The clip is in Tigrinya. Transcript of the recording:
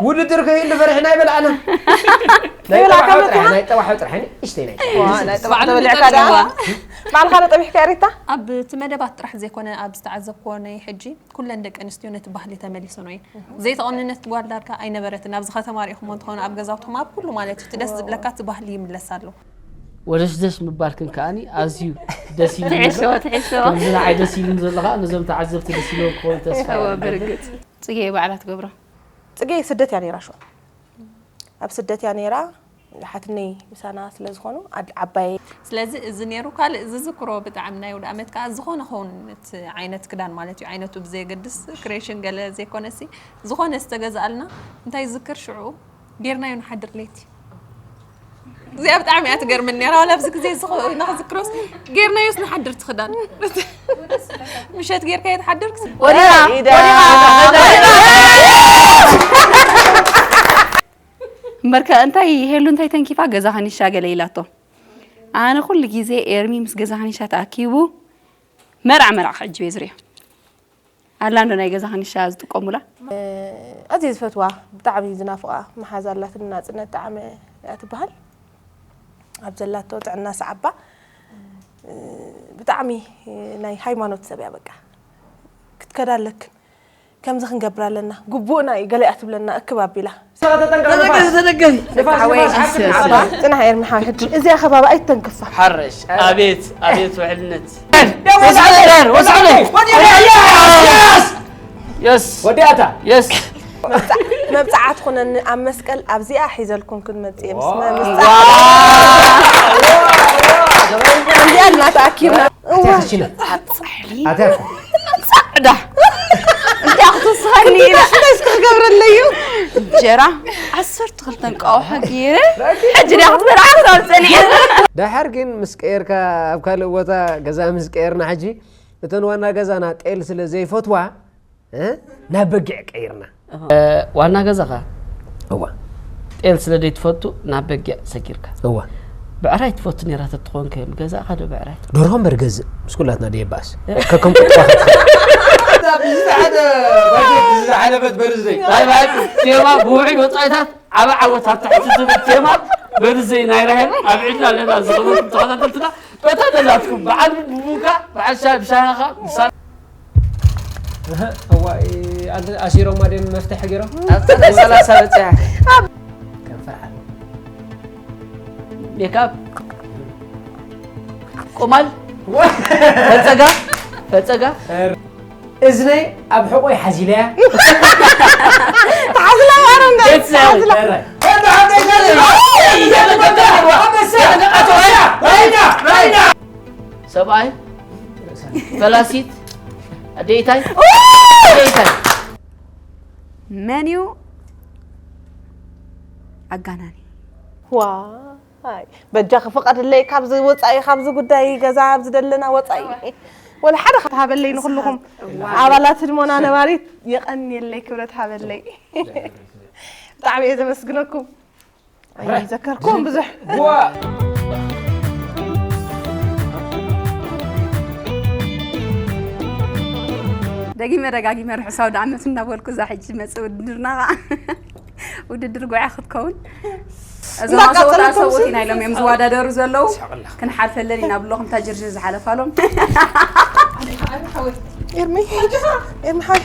ውድድር ከይህሉ ፈሪሕና ኣይበላዕና። ናይ ይበላዕ ጠባሕ ካብ ጥራሕ መጽሓ? ናይ ጠባሕ ጥራሕ እሺ ናይ ጠባሕ ዋ፣ ናይ ጠባዕ ተበሊዕካ ዲኻ? ባዕልኻ ዶ ጠቢሕካ ሪታ? ኣብ እቲ መደባት ጥራሕ ዘይኮነ ኣብ ዝተዓዘብክዎ ናይ ሕጂ ኩለን ደቂ ኣንስትዮ ነቲ ባህሊ ተመሊሰን እየን። ዘይተቆነነት ጓል ዳርጋ ኣይነበረትን። ኣብዚ ከተማ ሪኢኹሞ እንትኾኑ ኣብ ገዛውትኹም ኣብ ኩሉ ማለት እዩ እቲ ደስ ዝብለካ እቲ ባህሊ ይምለስ ኣሎ። ወደሽደሽ ምባልክን ከዓኒ ኣዝዩ ደስ ኢሉ ትሕስዎ ትሕስዎ ከምዚ ንዓይ ደስ ኢሉን ዘሎ ከዓ ነዞም ተዓዘብቲ ደስ ኢልዎም ክኾኑ ተስፋ እወ እየ። ብርግፅ ፅጌ ባዕላ ትገብሮ ፅጌ ስደት እያ ነይራ ሽዋ ኣብ ስደት እያ ነይራ ሓትነይ ምሳና ስለ ዝኾኑ ኣድ- ዓባየይ ስለዚ እዚ ነይሩ ካልእ ዝዝክሮ ብጣዕሚ ናይ ውድ ዓመት ከዓ ዝኾነ ኸውን እቲ ዓይነት ክዳን ማለት እዩ ዓይነቱ ብዘየገድስ ክሬሽን ገለ ዘይኮነሲ ዝኾነ ዝተገዝኣልና እንታይ ዝዝክር ሽዑ ጌርናዮ ንሓድር ለይቲ እዚኣ ብጣዕሚ እያ ትገርምን ነራ ዋላ ኣብዚ ግዜ ዝኽ- ንኽዝክሮስ ጌርናዮስ ንሓድር ትኽዳን ምሸት ጌርካዮ ትሓድር ክስ ወዲና እምበርከ እንታይ ሄሉ እንታይ ተንኪፋ ገዛ ከኒሻ ገለ ኢላቶ ኣነ ኩሉ ግዜ ኤርሚ ምስ ገዛ ከኒሻ ተኣኪቡ መርዓ መርዓ ክዕጅብ እየ ዝሪኦ ኣላ እንዶ ናይ ገዛ ከኒሻ ዝጥቀሙላ ኣዝየ ዝፈትዋ ብጣዕሚ ዝናፍቓ መሓዛ ኣላትኒ ናፅነት ጣዕመ እያ ትበሃል ኣብ ዘላቶ ጥዕና ሰዓባ ብጣዕሚ ናይ ሃይማኖት ሰብ እያ በቃ ክትከዳ ኣለክን ከምዚ ክንገብር ኣለና ግቡእና እዩ ገለ እያ ትብለና እክብ ኣቢላ ተደገፊ ተደገፊ ጽናሕ ኤርሚ ሓወይ ሕጂ እዚኣ ከባቢ ኣይተንክፋ ሓረሽ ኣቤት ኣቤት ውዕልነት የስ ወዲኣታ የስ መብጽዓ ትኹነኒ ኣብ መስቀል ኣብዚኣ ሒዘልኩም ክንመጽእ እየ ምስ እዚኣ ድማ ተኣኪብና ኣትያ ክሽነ ኣትያ ዳ እንታይ ክትስኻኒ ኢላ ሽለስ ክገብረለዩ እንጀራ ዓሰርተ ክልተ እንቃውሖ ገይረ ሕጂ ዳ ክትበልዓ ክሳብ ፀኒዐ ደሓር ግን ምስ ቀየርካ ኣብ ካልእ ቦታ ገዛ ምስ ቀየርና ሕጂ እተን ዋና ገዛና ጤል ስለ ዘይፈትዋ እ፣ ናብ በጊዕ ቀይርና ዋና ገዛኻ እዋ ጤል ስለ ዘይትፈቱ ናብ በጊዕ ሰጊርካ እዋ ብዕራይ ትፈቱ ነራ ተትኾንከ ገዛእኻ ዶ ብዕራይ ደርሆ እምበር ገዝእ ምስ ኩላትና ደየባእስ ከከም ቁጥባ ብዝተሓደ ባጀት ዝሓለፈት በርዝደይ ባይ ባይ ቴማ ብውዕል ወፃኢታት ዓበ ዓወት ኣብ ትሕቲ ዝብል ቴማ በርዝደይ ናይ ራሄል ኣብ ዕድና ኣለና ዝኸበርኩም ተኸታተልትና በታ ደላትኩም በዓል ብቡካ በዓል ሻ ብሻሃኻ ምሳ እዋ ኣንተ ኣሲሮማ ደም መፍትሕ ገይሮም ኣብታ ናይ ሰላሳ በፅያ ከም ፈርሓት ሜካፕ ቆማል ፈፀጋ ፈፀጋ እዝነይ ኣብ ሕቆይ ሓዚለያ ሓዝላ ማረም ቤተሰብ ሰብኣይ ፈላሲት ኣደይታይ ኣደይታይ መን እዩ ኣጋናኒ ዋይ በጃኺ ፍቐድለይ ካብዚ ወፃኢ ካብዚ ጉዳይ ገዛ ኣብዚ ዘለና ወፃኢ ወላ ሓደ ክትሃበለይ ንኩልኹም ኣባላት ህድሞና ነባሪት የቐንየለይ ክብረት ሃበለይ ብጣዕሚ እየ ዘመስግነኩም ኣይዘከርኩም ብዙሕ ደጊመ ደጋጊመ ርሑስ ኣውደ ዓመት እናበልኩ እዛ ሕጂ መፅእ ውድድርና ከዓ ውድድር ጉያ ክትከውን እዞም ሰብኡት ሰብኡት ኢና ኢሎም እዮም ዝወዳደሩ ዘለዉ ክንሓልፈለን ኢና ብሎ ከምታ ጅርጅር ዝሓለፋሎም ኤርሚ ኤርሚ ሓይ